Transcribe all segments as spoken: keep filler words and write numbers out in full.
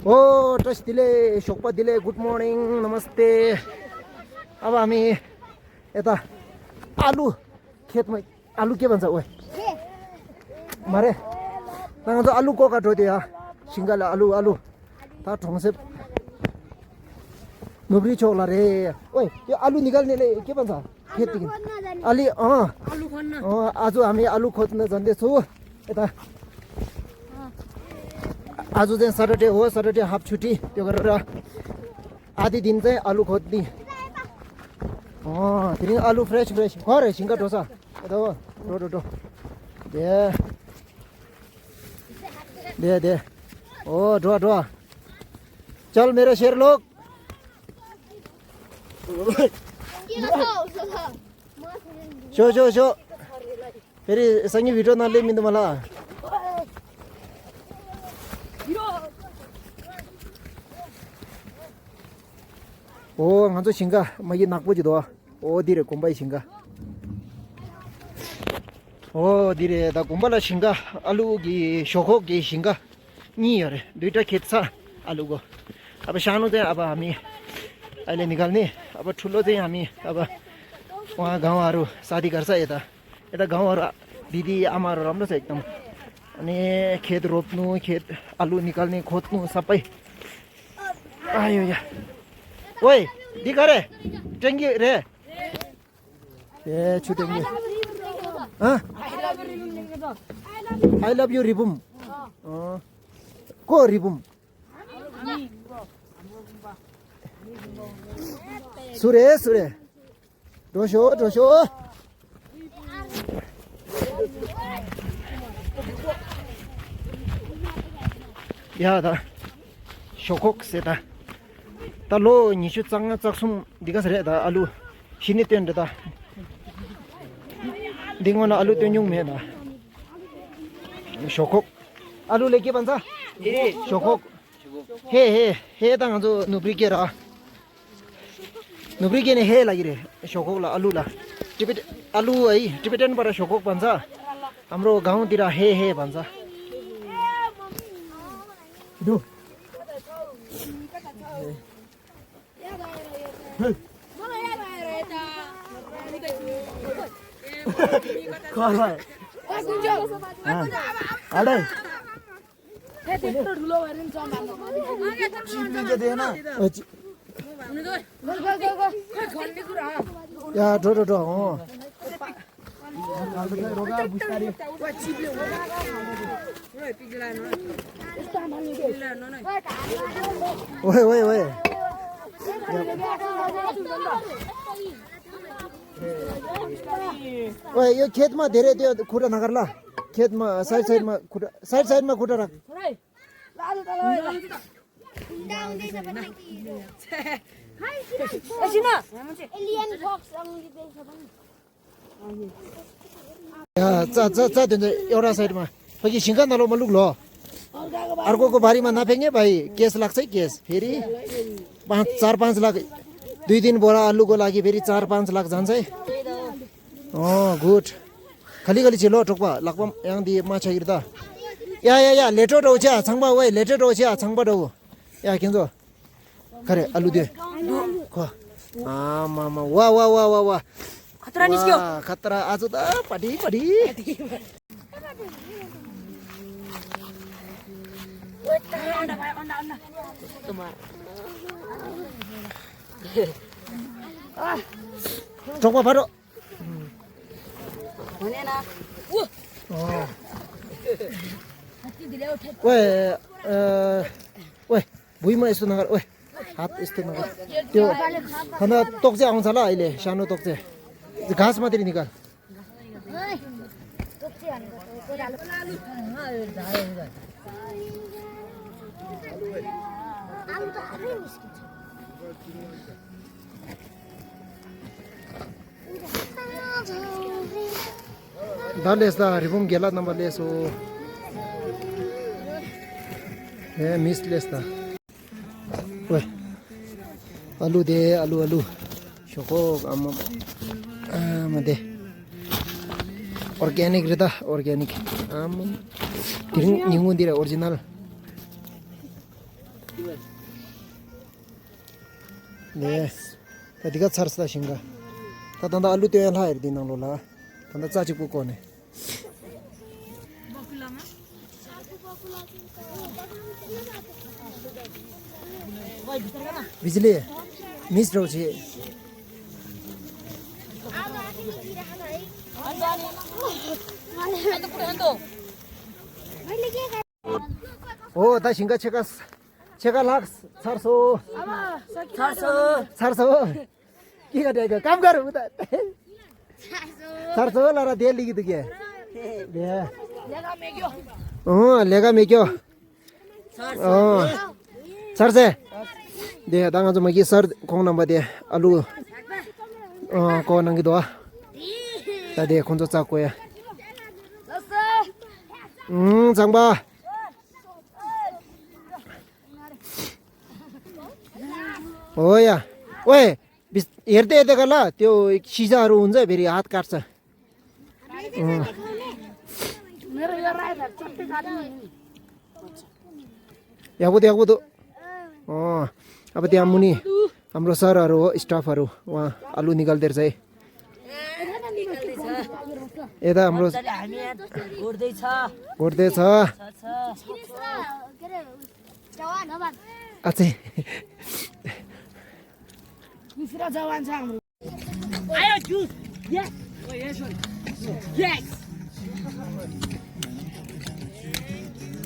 ཨོ་བཀྲ་ཤིས་བདེ་ལེགས། ཞོགས་པ་བདེ་ལེགས། Good morning. Namaste. ཨ་བ་མི་ཨེ་ད་ཨ་ལུ་ཁྱེད་མ་ཨ་ལུ་སྐྱེ་བ་མཛའ་འོས། མ་རེད། ད་ང་ཚོ་ཨ་ལུ་ཀོ་ཀ་འགྲོ་དེ་ཡ། ཞིང་ཁ་ལ་ཨ་ལུ་ཨ་ལུ། ད་གྲོང་གསེབ་ནུབ་རི་ཕྱོགས་ལ་རེད། ཨོའི་ཡ་ཨ་ལུ་ནི་གལ་ནི་ལེ་སྐྱེ་བ་མཛའ་ཁྱེད་དེ་གིན་ཨ་ལི་ཨང་། ཨ་ལུ་ཁོ་ན། ཨ་ཨ་ཚོ་ཨ་མའི་ཨ་ལུ་ཁོ་ན་ཛན་དེ་ཚོ་ཨེ་ད། ཨ་ཚོ་ཚན་ས་ཏྲ་ཏྲེ་ཨོ་ས་ཏྲ་ཏྲེ་ཧབ་ཆུ་ཏི་ཏེ་ག་ར་ར། ཨ་དེ་དིན་ཚན་ཨ་ལུ་ཁོ་ཏི། ཨོ་དེ་རིང་ཨ་ལུ་ཕྲེཤ་ཕྲེཤ་ཁོ་རེ་ཞིང་ཁ་འགྲོ་ས། ཨེ་ད་འགྲོ་འགྲོ་འགྲོ། དེ། དེ་དེ། ཨོ་འགྲོ་འགྲོ། चल मेरा शेर लोग। ཤོ་ཤོ་ཤོ། དེ་རིང་སང་ཉིན་བི་ཌིའོ་ནང་སླེབས་མི་འདུག་མ་ལ། ཨོ་ང་ཚོ་ཞིང་ཁ་མ་གི་ནག་པོ་ཅིག་འདུག་ཨོ་འདི་རེད་དགོན་པའི་ཞིང་ཁ། ཨོ་འདི་རེད་ད་དགོན་པ་ལ་ཞིང་ཁ་ཨ་ལུ་གི་ཞོག་ཁོག་གི་ཞིང་ཁ། གཉིས་ཡོད་རེད། दुईटा खेत छ आलु को। अब सानो चाहिँ अब हामी अहिले निकाल्ने। अब ठुलो चाहिँ हामी अब उहाँ गाउँहरू शादी गर्छ यता। यता गाउँहरू दिदी आमाहरू राम्रो छ एकदम। अनि खेत रोप्नु, खेत आलु निकाल्ने, खोज्नु सबै। आयो या। ओए, दिखा रे। टेङ्गी रे। ए छु टेङ्गी। हाँ? I love you रिबुम। अँ। को रिबुम? सुरे सुरे। ढोसो ढोसो। या दा। ཞོག་ཁོག་ཟེར་ད། ད་ལོ་ཉི་ཤུ་རྩ་ལྔ་རྩ་གསུམ་འདི་ག་ས་རེད་ད་ཨ་ལུ། གཞི་ནས་བཏོན་འདྲ་ད། འདི་སྔོན་ལ་ཨ་ལུ་བཏོན་མྱོང་མེད་ད། ཞོག་ཁོག་ཨ་ལུ་ལས་སྐྱེས་པ་ཚ། ཞོག་ཁོག་ཧེ་ཧེ་ཧེ་ད་ང་ཚོ་ནུབ་རི་སྐད་ར། ནུབ་རི་སྐད་ནས་ཧེ་ལབ་ཀྱི་རེད། ཞོག་ཁོག་ལ་ཨ་ལུ་ལ། ཏི་བེད་ཨ་ལུ་ཨི་ཏི་བེ་ཊན་པར་ཞོག་ཁོག་པ་ཚ། ཨམ་རོ་གའོ་དི་ར་ཧེ་ཧེ་པ་ཚ། དུ། ཁོ་ལ། ཨ་ཨ་ལེ། ཅི་ཕན་ཅི་དེ་ན། ཨ་ཅི། ཡ་འགྲོ་འགྲོ་འགྲོ་ཨོ། ཝེ་ཝེ་ཝེ། ཝེ་ཡོ་ཁེད་མ་དེ་རེད་དེ་ཁུ་ཏྲ་ན་གར་ལ། ཁེད་མ་སའིད་སའིད་མ་ཁུ་ཏྲ་སའིད་སའིད་མ་ཁུ་ཏྲ་ར། Alien fox ang di pe sa ban. ཡ་ཙ་ཙ་ཙ་དེ་ཚོ་ཡོ་ར་སའིད་མ་ཕ་གི་ཞིང་ཁ་ནང་ལོགས་མ་བླུག་ལོ། ཨར་ཀོ་ཀོ་བ་རི་མ་ན་ཕེ་ངེ་བའི་ཀེས་ལག་ཚེ་ཀེས་ཕེ་རི། པང་ཙར་པང་ལག་དུས་དིན་བོ་ར་ཨ་ལུ་གོ་ལག་གི་ཕེ་རི་ཙར་པང་ལག་ཛན་ཚེ། ཨོ་གུད། ག་ལི་ག་ལི་བྱེད་ལོ་གྲོགས་པ་ལག་པ་ཡང་འདི་མ་ཆ་གིར་ད། ཡ་ཡ་ཡ་ལེ་ཏྲོ་འགྲོ་ཆ་ཚང་པ་ཝེ་ལེ་ཏྲོ་འགྲོ་ཆ་ཚང་པ་འགྲོ། ཡ་ཁྱེད་ཚོ། ག་རེ་ཨ་ལུ་དེ། ཁོ། ཨ་མ་མ་ཝ་ཝ་ཝ་ཝ་ཝ། ཁ་ཏ་ར་ནི་སྐྱོ། ཁ་ཏ་ར་ཨ་ཚོ་ད་པ་ཏི་པ་ཏི། གྲོགས་པ་ཕ་རོ། ཨོ། ཝེ། ཨ། ཝེ། བུའི་མ་ཨིས་ཏུ་ན་གར་ཝེ། ཧད་ཨིས་ཏུ་ན་གར། ཏེ། ཁ་ན་ཏོག་ཙེ་ཨང་ཚ་ལ་ཨི་ལེ་ཤ་ནོ་ཏོག་ཙེ། ག་སི་མ་ཏེ་རི་ནི་གར། ད་ལས་ད་རི་བོང་རྒྱལ་ལ་རྣམ་པ་ལས་སོ། ཨེ་མིས་ལས་ད། ཨོའི། ཨ་ལུ་དེ་ཨ་ལུ་ཨ་ལུ། ཞོག་ཁོག་ཨ་མ། ཨ་མ་དེ། ཨོར་གེ་ནིག་རེད་ད་ཨོར་གེ་ནིག་ཨ་མ། དེ་རིང་ཉིན་གུང་འདི་རེད་ཨོར་ཇི་ནལ། ནས། ད་འདི་ག་ཚར་ས་ཞིང་ག་ད་ད་ད་ཨ་ལུ་སྟོན་ཡ་ལྷག་ཡོད་འདི་ནང་ལོགས་ལ། ད་ད་རྩ་གཅིག་པུ་བཀོག་ནས། बिजली मिस रहो छे। ཨོ་ད་ཞིང་ཁ་ཕྱེད་ཀ་ཕྱེད་ཀ་ལྷག་ཚར་སོང་། ཚར་སོང་། ཚར་སོང་། ཀི་ག་དེ་ག་ཀམ་ག་རུ་ད། ཚར་སོང་ལ་ར་དེ་ལི་གི་དུ་གེ། དེ། ཨོ་ལས་ཀ་མེད་ཀྱོ། ཨོ། ཚར་སོང་། དེ་ད་ང་ཚོ་མ་གི་སར་ཁོང་རྣམ་པ་དེ་ཨ་ལུ། ཨོ་ཀོ་གནང་གི་འདུག་ཨ། ད་དེ་ཁོང་ཚོ་རྩ་བཀོད་ཡ། ཨུམ་ཚང་པ། ཨོ་ཡ། ཝེ། ཡར་དེ་དེ་ག་ལ་དེའོ་ཤི་ཟ་རུ་འཛེ་བེ་རི་ཧད་ཀར་ས། ཡག་པོ་འདུག་ཡག་པོ་འདུག་ཨོ། ཨ་པ་དེ་ཨ་མུ་ནི། ཨམ་རོ་སར་ཨ་རོ་སི་ཊཱཕ་ཨ་རོ་ཝ་ཨ་ལུ་ནི་གལ་དེར་ཟེ། ཨེ་ད་ཨམ་རོ། འོར་དེ་ཚ། འོར་དེ་ཚ། ཨ་ཙི། ཨ་ཡོ་ཇུས། ཡེ་སི། ཡེ་སི།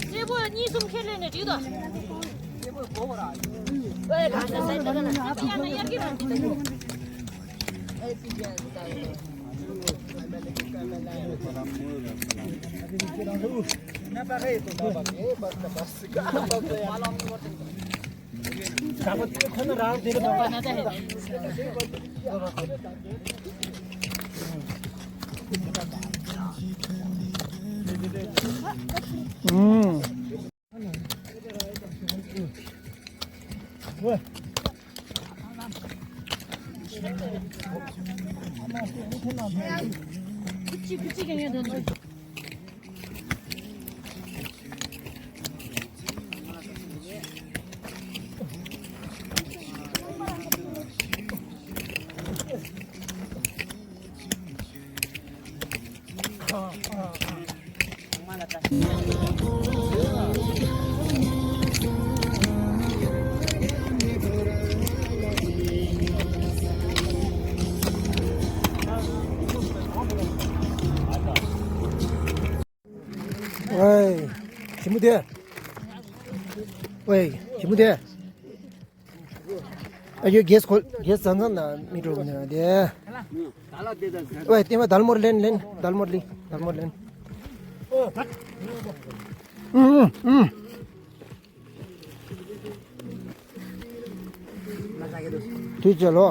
སྐྱེས་བུ་གཉིས་གསུམ་ཁས་ལེན་ནས་འགྲིག་དོ། ཨེ་གང་ས་སེ་ད་ག་ན་ཡང་ན་ཡར་གི་རང་གི་ད་གི། ཝེ། ཞི་མོ་དེ། ཝེ། ཞི་མོ་དེ། ཨ་ཡོ་གེས་ཁོལ་གེས་ཙང་ཙང་ན་མི་འགྲོ་གི་ནི་དེ། ཝེ་ཏེ་མ་དལ་མོར་ལེན་ལེན་དལ་མོར་ལི་དལ་མོར་ལེན། ཨུམ་ཨུམ་ཨུམ། དུས་ཚོད་ལོ།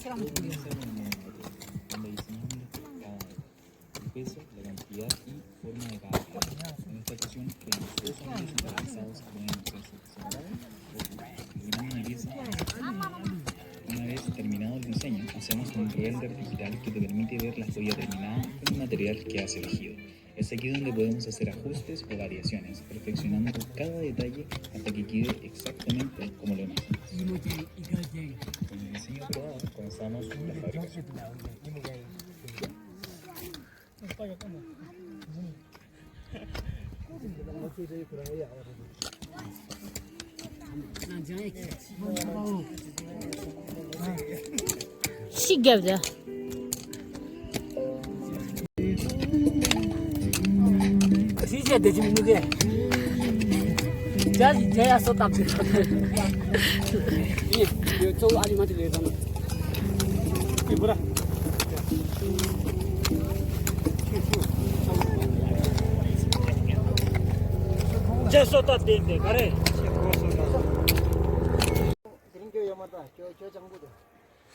El peso, la cantidad y forma de cada plato. En esta ocasión, quedan tres anillos sincronizados que pueden usarse. Una vez terminado el diseño, hacemos un render digital que te permite ver la joya terminada con el material que has elegido. Es aquí donde podemos hacer ajustes o variaciones, perfeccionando cada detalle hasta que quede exactamente como lo imaginas. Con el diseño aprobado, comenzamos la fabricación. ཤི་རྒྱབ་ད། ཤི་རྒྱབ་དེ་ཅི་མི་འདུག་གས། ཇ་ཇ་ཡ་སོ་བཏབ་ཟེར། ཡེ་ཡོད་གཙོ་བོ་ཨ་ལི་མ་དེ་ལས་དང་། ཅེ་སོ་ཏ་དེ་དེ་ག་རེ། དེ་རིང་ཁྱོད་ཡོད་མ་རེད། ཁྱོད་ཁྱོད་ཅང་པོ་དེ།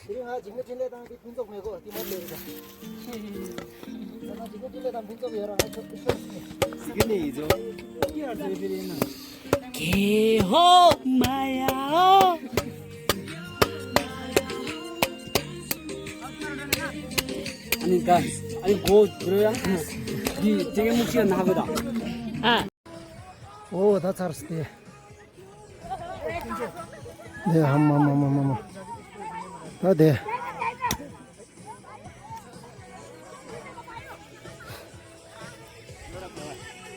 དེ་རིང་ང་འཇིགས་མེད་འཕྲིན་ལས་དང་དེ་ཕུན་ཚོགས་མེད་གོ་དེ་མ་ལས་རེད་ད། ང་འཇིགས་མེད་འཕྲིན་ལས་དང་ཕུན་ཚོགས་ཡོད་ར་ང་ཁྱོད་ཁྱོད་ཟེར་ནས། དེ་གི་ནས་ཡིན་ཚོ། ཀེ་ཧོ་མ་ཡ་ཨོ། ཨ་ནི་ད་ཨ་ནི་གོ་བོ་ཡ། འདི་དེ་གའི་མུག་ཤི་ཡ་ན་གོ་ད། ཨ། ཨོ་ད་ཚར་སྟེ། དེ་ཧམ་མ་མ་མ་མ་མ། ད་དེ།